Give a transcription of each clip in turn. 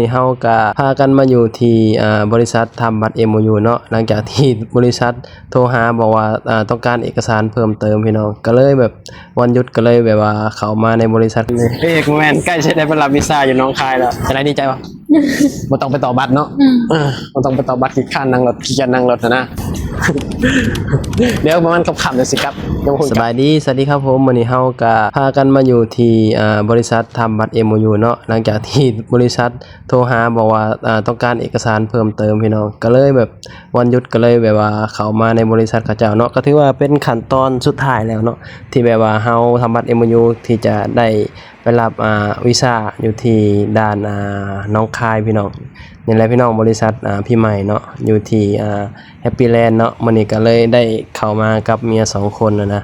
ນີ້ເຮົາກະພາກັນມາຢູ່ທີ່ ອ່າ ບໍລິສັດທຳບັດ ເອັມໂອຢູ ເນາະ. ຫຼັງຈາກທີ່ບໍລິສັດໂທຫາບອກວ່າ ອ່າ ຕ້ອງການເອກະສານເພີ່ມເຕີມ ພີ່ນ້ອງ ກະເລີຍແບບວັນຢຸດກະເລີຍແບບວ່າເຂົ້າມາໃນບໍລິສັດ. ເອີ ບໍ່ແມ່ນ ໃກ້ຊິໄດ້ໄປຮັບວີຊາຢູ່ໜອງຄາຍແລ້ວ. ຈັ່ງໃດ ດີໃຈບໍ່? ບໍ່ຕ້ອງໄປຕໍ່ບັດເນາະ. ອືມ ເອີ ບໍ່ຕ້ອງໄປຕໍ່ບັດ ຂີ້ຄ້ານນັ່ງລົດ ຂີ້ກຽດນັ່ງລົດຫັ້ນນະ. ດຽວປະມານຄ່ຳໆ ຈັ່ງຊິກັບ. ສະບາຍດີ ສະຫວັດດີຄັບຜົມ. ມື້ນີ້ເຮົາກະພາກັນມາຢູ່ທີ່ ອ່າ ບໍລິສັດທຳບັດ ເອັມໂອຢູ ເນາະ. ຫຼັງຈາກທີ່ບໍລິສັດໂທຫາບອກວ່າ ອ່າ ຕ້ອງການເອກະສານເພີ່ມເຕີມ ພີ່ນ້ອງ ກະເລີຍແບບວັນຢຸດກະເລີຍແບບວ່າເຂົ້າມາໃນບໍລິສັດເຂົາເຈົ້າເນາະ. ກະຖືວ່າເປັນຂັ້ນຕອນສຸດທ້າຍແລ້ວເນາະ ທີ່ແບບວ່າເຮົາທຳບັດ ເອັມໂອຢູ ທີ່ຈະໄດ້ ໄປຮັບ ອ່າ ວີຊາຢູ່ທີ່ດ່ານ ອ່າ ໜອງຄາຍ ພີ່ນ້ອງ. ນີ້ແຫຼະ ພີ່ນ້ອງ ບໍລິສັດ ອ່າ ພີໃໝ່ເນາະ ຢູ່ທີ່ ອ່າ ແຮັບປີແລນເນາະ. ມື້ນີ້ກະເລີຍໄດ້ເຂົ້າມາກັບເມຍສອງຄົນຫັ້ນນະ.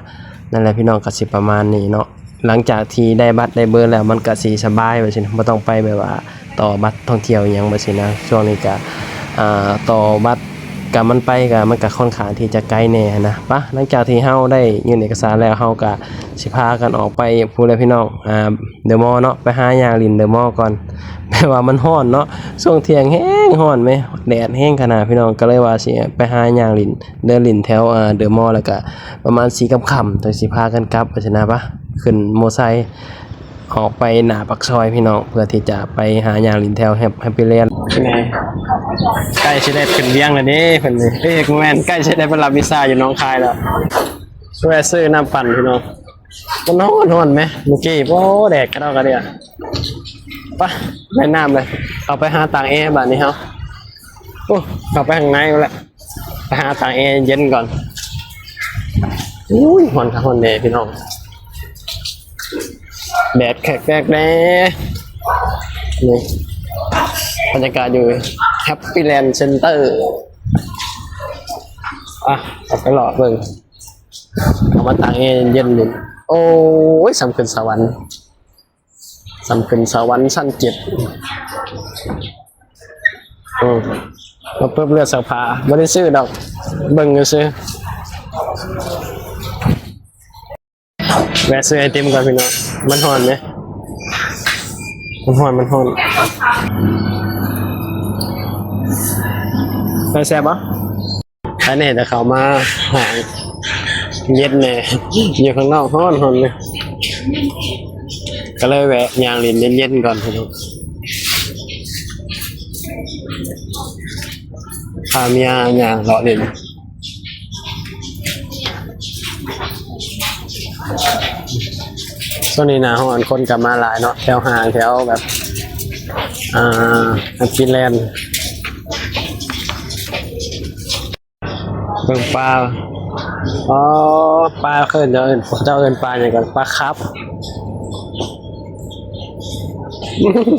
ນັ້ນແຫຼະ ພີ່ນ້ອງ ກະຊິປະມານນີ້ເນາະ. ຫຼັງຈາກທີ່ໄດ້ບັດໄດ້ເບີແລ້ວ ມັນກະຊິສະບາຍວ່າຊັ້ນ ບໍ່ຕ້ອງໄປແບບວ່າຕໍ່ບັດທ່ອງທ່ຽວອີ່ຫຍັງວ່າຊັ້ນນະ. ຊ່ວງນີ້ກະ ອ່າ ຕໍ່ບັດ ກະມັນໄປກະ ມັນກະຄ່ອນຂ້າງທີ່ຈະໄກແດ່ຫັ້ນນະ. ປະ ຫຼັງຈາກທີ່ເຮົາໄດ້ຍື່ນເອກະສານແລ້ວ ເຮົາກະຊິພາກັນອອກໄປພຸ້ນແຫຼະ ພີ່ນ້ອງ ອ່າ ເດີມໍເນາະ ໄປຫາຍ່າງຫຼິ້ນເດີມໍກ່ອນ. ແບບວ່າມັນຮ້ອນເນາະ ຊ່ວງທ່ຽງແຮງຮ້ອນແມ ແດດແຮງຂະໜາດ ພີ່ນ້ອງ ກະເລີຍວ່າຊິໄປຫາຍ່າງຫຼິ້ນ ເດີນຫຼິ້ນແຖວ ອ່າ ເດີມໍ ແລ້ວກະປະມານສີ່ຄ່ຳໆ ຈັ່ງຊິພາກັນກັບວ່າຊັ້ນນະ. ປະ ຂຶ້ນມໍໄຊ ອອກໄປໜ້າປາກຊອຍ ພີ່ນ້ອງ ເພື່ອທີ່ຈະໄປຫາຍ່າງຫຼິ້ນແຖວແຮັບ ແຮັບປີແລນ. ແມ່ນ ໃກ້ຊິໄດ້ຂຶ້ນວຽງແລ້ວເດ້ເພິ່ນນີ້. ເອີ ບໍ່ແມ່ນ ໃກ້ຊິໄດ້ໄປຮັບວີຊາຢູ່ໜອງຄາຍແລ້ວ. ແວ່ຊື້ນ້ຳປັ່ນ ພີ່ນ້ອງ ມັນຮ້ອນ ຮ້ອນແມ ມື້ກີ້ ໂອ້ ແດດກະດອກກະເດືອ. ປະ ໄດ້ນ້ຳເລີຍ ເຂົ້າໄປຫາຕາກແອບາດນີ້ເຮົາ. ໂອ້ ເຂົ້າໄປຂ້າງໃນພຸ້ນແຫຼະ ໄປຫາຕາກແອເຢັນກ່ອນ. ອຸ້ຍ ຮ້ອນຄັກຮ້ອນແນ່ ພີ່ນ້ອງ ແດດແຄກແດ່. ນີ້ບັນຍາກາດຢູ່ແຮັບປີແລນເຊັນເຕີ. ອ່ະ ເຂົ້າໄປເລາະເບິ່ງ ເຂົ້າມາຕາກແອເຢັນໆ. ໂອ້ຍ ສ່ຳຂຶ້ນສະຫວັນ ສ່ຳຂຶ້ນສະຫວັນຊັ້ນເຈັດ. ອືມ ມາເປີດເລືອດສະພາ ບໍ່ໄດ້ຊື້ດອກ ເບິ່ງຊື່ໆ. ແວະຊື້ໄອຕິມກ່ອນ ພີ່ນ້ອງ ມັນຮ້ອນເດ້ ມັນຮ້ອນ ມັນຮ້ອນ. ໄປແຊບບໍ່? ອັນນີ້ຈະເຂົ້າມາຫ້ອງເຢັນແດ່ ຢູ່ຂ້າງນອກຮ້ອນໆ ເລີຍ ກະເລີຍແວະຍ່າງຫຼິ້ນເຢັນໆກ່ອນ ພີ່ນ້ອງ ພາເມຍຍ່າງເລາະຫຼິ້ນ. ຊ່ວງນີ້ໜ້າຮ້ອນ ຄົນກະມາຫຼາຍເນາະ ແຖວຫ້າງ ແຖວແບບ ອ່າ ແຮັບປີແລນ. ເບິ່ງປາ ອໍ ປາ ເຂົາເອີ້ນ ເຂົາເຈົ້າເອີ້ນປາຫຍັງກະ ປາຄາບ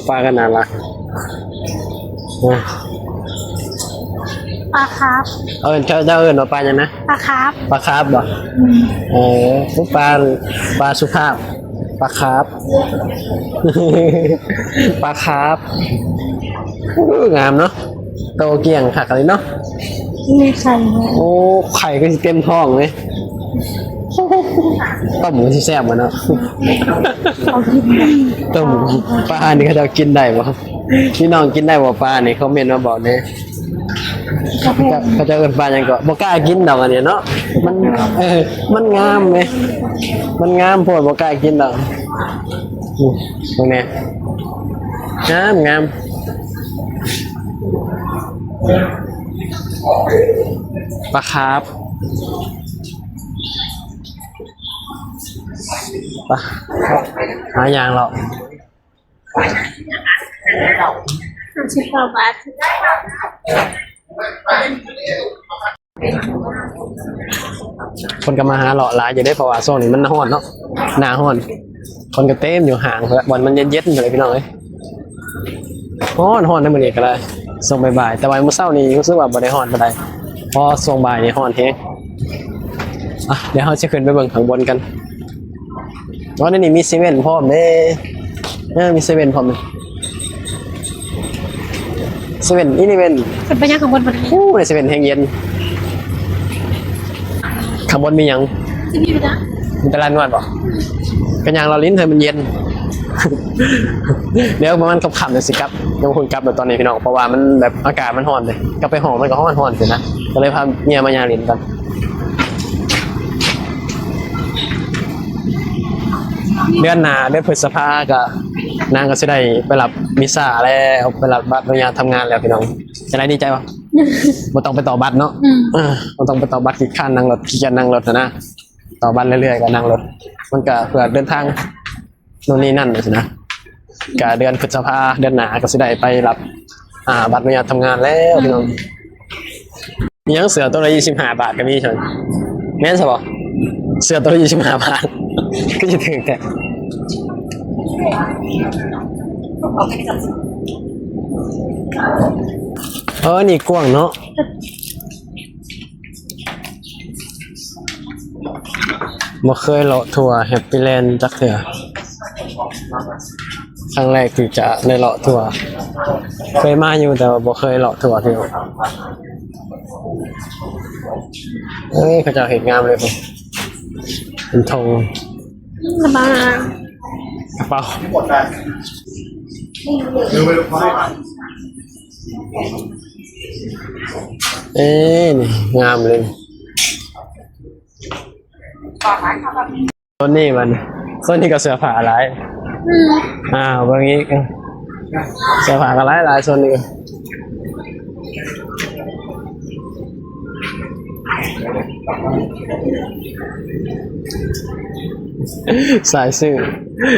ປາກະໜ້າລັກ. ປາຄາບ ເອີ້ນ ເຈົ້າ ເຈົ້າເອີ້ນວ່າປາຫຍັງນະ? ປາຄາບ ປາຄາບບໍ່? ອືມ ເອີ ປາ ປາສຸພາບ ປາຄາບ ປາຄາບ. ໂອ້ ງາມເນາະ ໂຕກ້ຽງຄັກເລີຍເນາະ. ມີໄຂ່ ໂອ້ ໄຂ່ກະຊິເຕັມທ້ອງເລີຍ. ຕົ້ມກະຊິແຊບບໍ່ເນາະ? ຕົ້ມປານີ້ເຂົາເຈົ້າກິນໄດ້ບໍ່? ພີ່ນ້ອງກິນໄດ້ບໍ່ປານີ້? ຄອມເມັນມາບອກແດ່. ເຂົາເຈົ້າເອີ້ນປາຫຍັງເກາະ? ບໍ່ກ້າກິນດອກອັນນີ້ເນາະ ມັນ ເອີ ມັນງາມເດ້ ມັນງາມໂພດ ບໍ່ກ້າກິນດອກ. ອືມ ເບິ່ງແດ່ ງາມ ງາມ. ປາຄາບ ໄປ ຫາຍ່າງເລາະ. ຫ້າສິບເກົ້າບາດ. ຄົນກະມາຫາເລາະຫຼາຍຢູ່ເດ້ ເພາະວ່າຊ່ວງນີ້ມັນຮ້ອນເນາະ ໜ້າຮ້ອນ ຄົນກະເຕັມຢູ່ຫ້າງ ບ່ອນມັນເຢັນໆ ພຸ້ນແຫຼະ ພີ່ນ້ອງເອີຍ. ຮ້ອນ ຮ້ອນໃນມື້ນີ້ກະໄດ້ ຊ່ວງບ່າຍໆ ແຕ່ວ່າມື້ເຊົ້ານີ້ຮູ້ສຶກວ່າບໍ່ໄດ້ຮ້ອນປານໃດ ພໍຊ່ວງບ່າຍນີ້ຮ້ອນແຮງ. ອ່ະ ດຽວເຮົາຊິຂຶ້ນໄປເບິ່ງຂ້າງບົນກັນ. ອໍ ໃນນີ້ມີເຊເວັ່ນພ້ອມເດ້. ເອີ ມີເຊເວັ່ນພ້ອມເດ້ ເຊເວັ່ນອີເລເວັ່ນ. ຂຶ້ນໄປຫຍັງຂ້າງບົນບັດນີ້? ໂອ້ ໃນເຊເວັ່ນແຮງເຢັນ ຂ້າງບົນມີຫຍັງ? ຊິມີຢູ່ນະ ມີຕະຫຼາດນວດບໍ່? ກະຍ່າງເລາະຫຼິ້ນໃຫ້ມັນເຢັນ. ດຽວປະມານຄ່ຳໆ ຈັ່ງຊິກັບ. ຍັງບໍ່ຮູ້ກັບດອກຕອນນີ້ພີ່ນ້ອງ ເພາະວ່າມັນແບບອາກາດມັນຮ້ອນເດ້ ກັບໄປຫ້ອງມັນກໍຮ້ອນໆ ຊີ້ນະ ກໍເລີຍພາເມຍມາຍ່າງຫຼິ້ນກ່ອນ. ເດືອນໜ້າ ເດືອນພຶດສະພາ ກໍນາງກໍຊິໄດ້ໄປຮັບວີຊາແລ້ວ ໄປຮັບບັດອະນຸຍາດທຳງານແລ້ວພີ່ນ້ອງ. ຈັ່ງໃດ ດີໃຈບໍ່? ບໍ່ຕ້ອງໄປຕໍ່ບັດເນາະ. ອືມ ເອີ ບໍ່ຕ້ອງໄປຕໍ່ບັດ ຂີ້ຄ້ານນັ່ງລົດ ຂີ້ກຽດນັ່ງລົດຫັ້ນນະ. ຕໍ່ບັດເລື້ອຍໆ ກໍນັ່ງລົດ ມັນກໍເພື່ອເດີນທາງ ໂນ່ນນີ້ນັ້ນຊີ້ນະ. ກະເດືອນພຶດສະພາ ເດືອນໜ້າກໍຊິໄດ້ໄປຮັບ ອ່າ ບັດອະນຸຍາດທຳງານແລ້ວ ອືມ ພີ່ນ້ອງ. ອີຫຍັງ ເສື້ອໂຕລະຊາວຫ້າບາດກໍມີຊັ້ນ ແມ່ນຊະບໍ່? ເສື້ອໂຕລະຊາວຫ້າບາດ ຄືຊິຖືກແທ້. ເອີ ນີ້ກວ້າງເນາະ. ບໍ່ເຄີຍເລາະທົ່ວແຮັບປີແລນຈັກເທື່ອ ຄັ້ງແລກທີ່ຈະໄດ້ເລາະທົ່ວ. ເຄີຍມາຢູ່ ແຕ່ວ່າບໍ່ເຄີຍເລາະທົ່ວເທື່ອ. ເອີ ເຂົາເຈົ້າເຮັດງາມເລີຍ ເປັນທົ່ງ ກະເປົາ ກະເປົາ. ເອີ ນີ້ງາມເລີຍ. ໂຊນນີ້ມັນ ໂຊນນີ້ກໍເສື້ອຜ້າຫຼາຍ. ອືມ ອ່າ ເບິ່ງອີກ ເສື້ອຜ້າກໍຫຼາຍໆ ໂຊນນີ້. ສາຍຊື້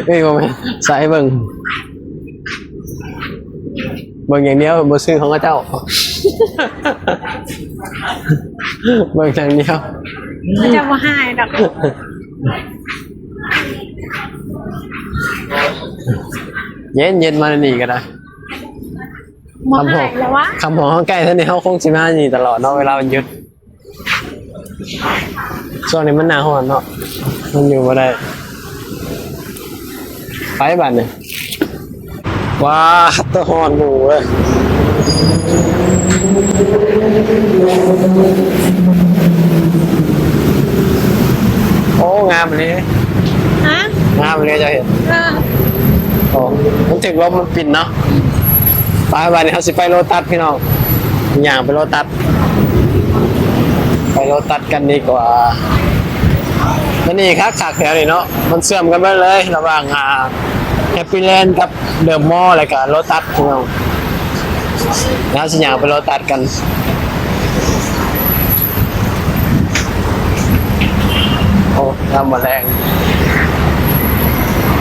ເອີຍ ບໍ່ແມ່ນ ສາຍເບິ່ງ. ເບິ່ງຢ່າງດຽວ ບໍ່ຊື້ຂອງເຂົາເຈົ້າ ເບິ່ງຢ່າງດຽວ. ເຂົາເຈົ້າບໍ່ຮ້າຍດອກ. ເຢັນໆ ມານີ້ກໍໄດ້. ບໍ່ຮ້າຍແລ້ວວະ. ຄຳຮອງ ຄຳຮອງເຮົາໃກ້ເທົ່ານີ້ ເຮົາຄົງຊິມານີ້ຕະຫຼອດເນາະ ເວລາວັນຢຸດ. ຊ່ວງນີ້ມັນໜ້າຮ້ອນເນາະ ມັນຢູ່ບໍ່ໄດ້. ໄປບາດນີ້. ວ້າ ຕະຮ້ອນຢູ່ເວີຍ. ໂອ້ ງາມອີ່ຫຼີ. ຮະ? ງາມອີ່ຫຼີ ເຈົ້າເຫັນ? ເອີ. ໂອ້ ມັນຖືກລົມມັນປິ່ນເນາະ. ໄປ ບາດນີ້ເຮົາຊິໄປໂລຕັດ ພີ່ນ້ອງ ຍ່າງໄປໂລຕັດ. ໄປໂລຕັດກັນດີກວ່າ. ອັນນີ້ຄັກໆ ແຖວນີ້ເນາະ ມັນເຊື່ອມກັນເບິດເລີຍ ລະຫວ່າງ ອ່າ ແຮັບປີແລນກັບເດີມມໍ ແລ້ວກະໂລຕັດ ພີ່ນ້ອງ. ເຮົາຊິຍ່າງໄປໂລຕັດກັນ. ໂອ້ ຍາມມື້ແລງ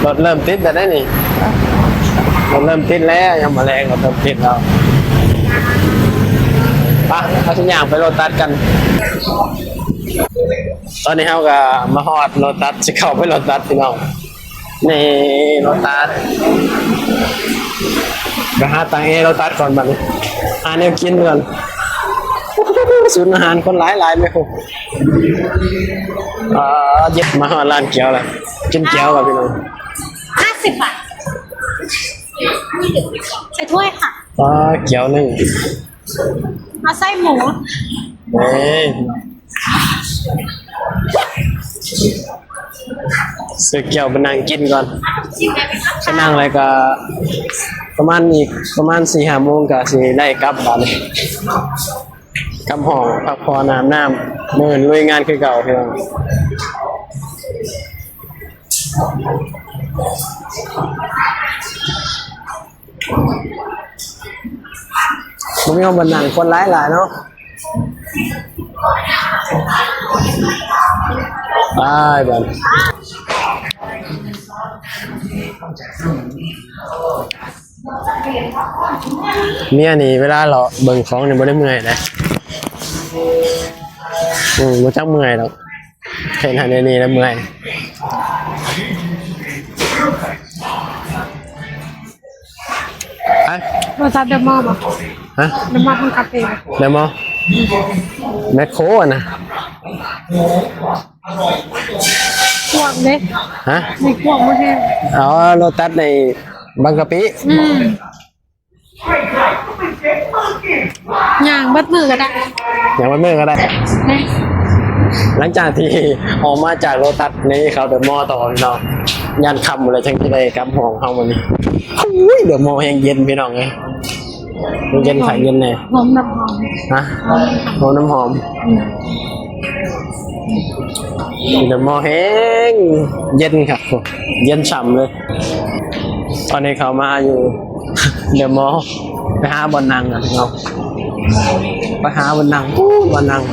ລົດເລີ່ມຕິດແລ້ວເດ້ນີ້. ລົດເລີ່ມຕິດແລ້ວ ຍາມມື້ແລງ ລົດເລີ່ມຕິດແລ້ວ. ໄປ ເຮົາຊິຍ່າງໄປໂລຕັດກັນ. ຕອນນີ້ເຮົາກໍມາຮອດໂລຕັດ ຊິເຂົ້າໄປໂລຕັດ ພີ່ນ້ອງ. ນີ້ໂລຕັດ ໄປຫາຕັ້ງແອໂລຕັດກ່ອນ ບາດນີ້ຫາແນວກິນກ່ອນ. ສູນອາຫານຄົນຫຼາຍໆ ແມ່. ອ່າ ເຢັບ ມາຮອດຮ້ານກຽວແລ້ວ ກິນກຽວກ່ອນ ພີ່ນ້ອງ. ຫ້າສິບບາດ ໃສ່ຖ້ວຍຄ່ະ. ອ່າ ກຽວໜຶ່ງ ເອົາໄສ້ໝູ. ເອີ ຊື້ກຽວໄປນັ່ງກິນກ່ອນ. ໄປນັ່ງແລ້ວກໍປະມານອີກປະມານສີ່ຫ້າໂມງກໍຊິໄດ້ກັບບາດນີ້ ກັບຫ້ອງພັກຜ່ອນອາບນ້ຳ. ມື້ອື່ນລຸຍງານຄືເກົ່າ ພີ່ນ້ອງ. ບໍ່ມີຫ້ອງບ່ອນນັ່ງ ຄົນຫຼາຍໆ ເນາະ. ໄປບາດ ເມຍນີ້ເວລາເລາະເບິ່ງຂອງນີ້ບໍ່ໄດ້ເມື່ອຍເດ້. ອືມ ບໍ່ຈັກເມື່ອຍດອກ. ເຫັນຫັ້ນແນວນີ້ແລ້ວເມື່ອຍ. ໄປ ໂທລະສັບເດີມໍບໍ່? ຮະ? ເດີມໍ ເປັນກາເຟບໍ່? ເດີມໍ ແມັກໂຄຫັ້ນນະ. ກວ້າງເດ້. ຮະ? ໃນກວ້າງບໍ່ແຮງ. ອໍ ໂລຕັສໃນບາງກະປິ. ອືມ. ຍ່າງເບິດມື້ກໍໄດ້ ຍ່າງເບິດມື້ກໍໄດ້. ແມ່ນ. ຫຼັງຈາກທີ່ອອກມາຈາກໂລຕັສນີ້ ເຂົ້າເດີມໍຕໍ່ ພີ່ນ້ອງ. ຢ້ານຄ່ຳແລ້ວ ຈັ່ງຊິໄດ້ກັບຫ້ອງເຮົາມື້ນີ້. ໂອ້ຍ ເດີມໍແຮງເຢັນ ພີ່ນ້ອງເອີຍ. ມັນເຢັນຄັກເຢັນແນ່ ຫອມນ້ຳຫອມ ຮະ ຫອມນ້ຳຫອມ ຫອມນ້ຳຫອມ ອືມ ຢູ່ເດີມໍແຮງເຢັນຄັກ ເຢັນຊ່ຳເລີຍ. ຕອນນີ້ເຂົ້າມາຢູ່ເດີມໍ ໄປຫາບ່ອນນັ່ງກັນເນາະ ໄປຫາບ່ອນນັ່ງ ປູ້ ບ່ອນນັ່ງ.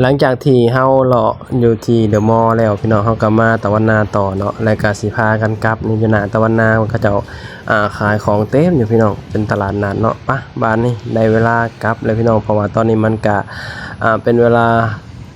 ຫຼັງຈາກທີ່ເຮົາເລາະຢູ່ທີ່ເດີມໍແລ້ວ ພີ່ນ້ອງ ເຮົາກໍມາຕາວັນນາຕໍ່ເນາະ ແລ້ວກໍຊິພາກັນກັບ. ນີ້ຢູ່ໜ້າຕາວັນນາ ເຂົາເຈົ້າ ອ່າ ຂາຍຂອງເຕັມຢູ່ ພີ່ນ້ອງ ເປັນຕະຫຼາດນັດເນາະ. ປະ ບາດນີ້ໄດ້ເວລາກັບແລ້ວ ພີ່ນ້ອງ ເພາະວ່າຕອນນີ້ມັນກະ ອ່າ ເປັນເວລາ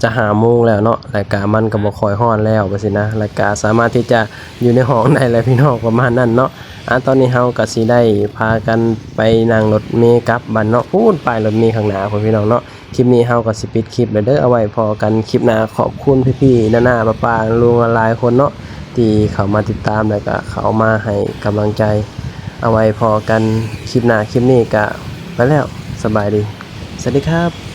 ຈະຫ້າໂມງແລ້ວເນາະ ແລ້ວກະມັນກໍບໍ່ຄ່ອຍຮ້ອນແລ້ວ ວ່າຊີ້ນະ ແລ້ວກະສາມາດທີ່ຈະຢູ່ໃນຫ້ອງໄດ້ແລ້ວ ພີ່ນ້ອງ ປະມານນັ້ນເນາະ. ອ່າ ຕອນນີ້ເຮົາກໍຊິໄດ້ພາກັນໄປນັ່ງລົດເມກັບບາດເນາະ ພຸ້ນ ປ້າຍລົດເມຂ້າງໜ້າພຸ້ນ ພີ່ນ້ອງເນາະ. ຄລິບນີ້ເຮົາກໍຊິປິດຄລິບແລ້ວເດີ ເອົາໄວ້ພໍ້ກັນຄລິບໜ້າ. ຂອບຄຸນພີ່ໆ ນ້າໆ ປ້າໆ ລຸງໆ ຫຼາຍໆ ຄົນເນາະ ທີ່ເຂົ້າມາຕິດຕາມ ແລ້ວກໍເຂົ້າມາໃຫ້ກຳລັງໃຈ. ເອົາໄວ້ພໍ້ກັນຄລິບໜ້າ ຄລິບນີ້ກໍໄປແລ້ວ ສະບາຍດີ ສະຫວັດດີຄັບ.